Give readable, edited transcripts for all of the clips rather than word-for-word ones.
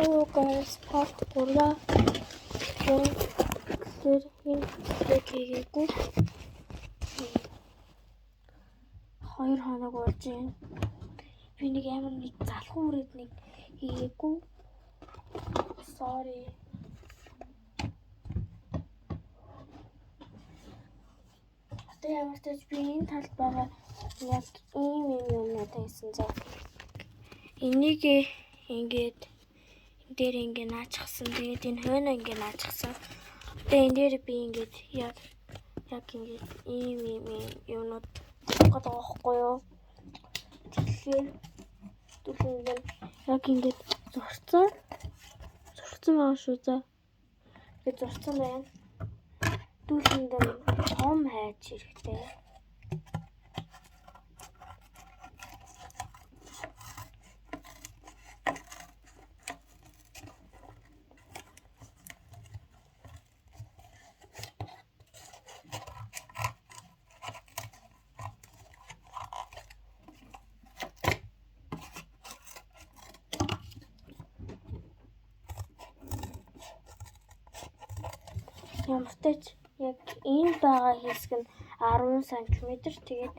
Hello guys, part 3-аа тэгэхээр энэ бичлэг хийгээгүй 2 хоног болж байна. Би нэг амар нэг залхуу үрээд нэг хийгээгүй. Sorry. Одоо ямар ч тач би энэ талд байгаа яг ийм юм юмнуудаа хийсэн за. Энийг ингээд энэ дээр ингээд наачсан. Тэгээд энэ хойно ингээд наачсан. Одоо энэ дээр би ингээд яг ингээд ийм ийм юмнууд гэдэг байгаа байхгүй юу? Тэгэхээр түлхэнд яг ингээд зурцсан. Зурцсан байгаа шүү за. Тэгээд зурцсан байна. Дүүлэнд том хайж хэрэгтэй. Ямартай ч яг энэ байгаа хэсэг нь 10 см, тэгээд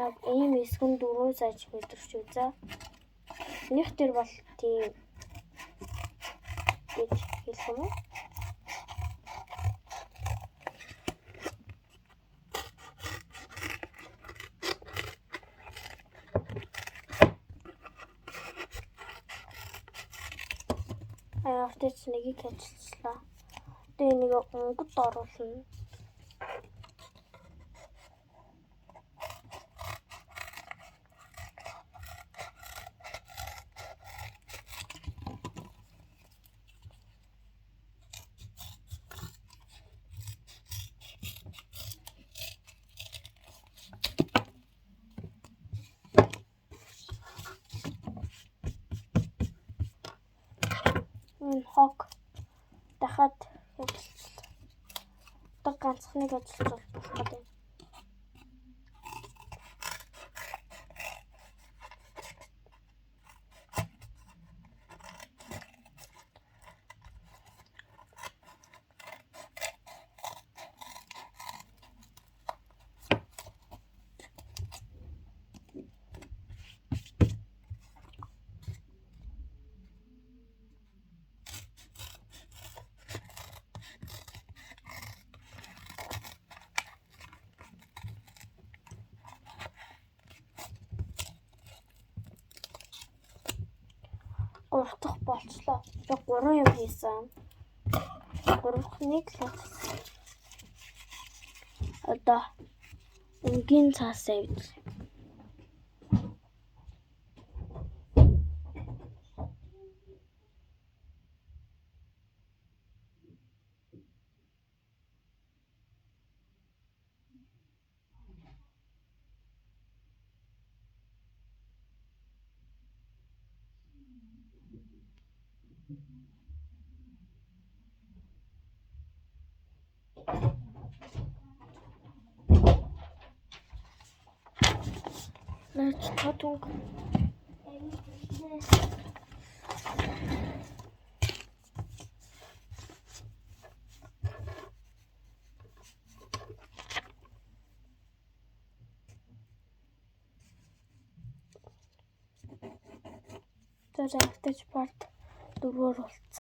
яг ийм хэсэг нь 4 см шүү за. Энийх дээр бол тийм гэж хэлэх юм уу? Ямартай ч нэгийг ажиллачлаа. Одоо энийг өнгөд оруулна. Энэ хог дахиад ажиллаж. Одоо ганцхныг ажиллаж болох гэдэг. Гурав дахь болчлоо. Би 3 юм хийсэн. Гуравхныг л хийсэн. Одоо өнгийн цаас авд. Наач тод өнгө. За автаж part 4-өр уулзсан.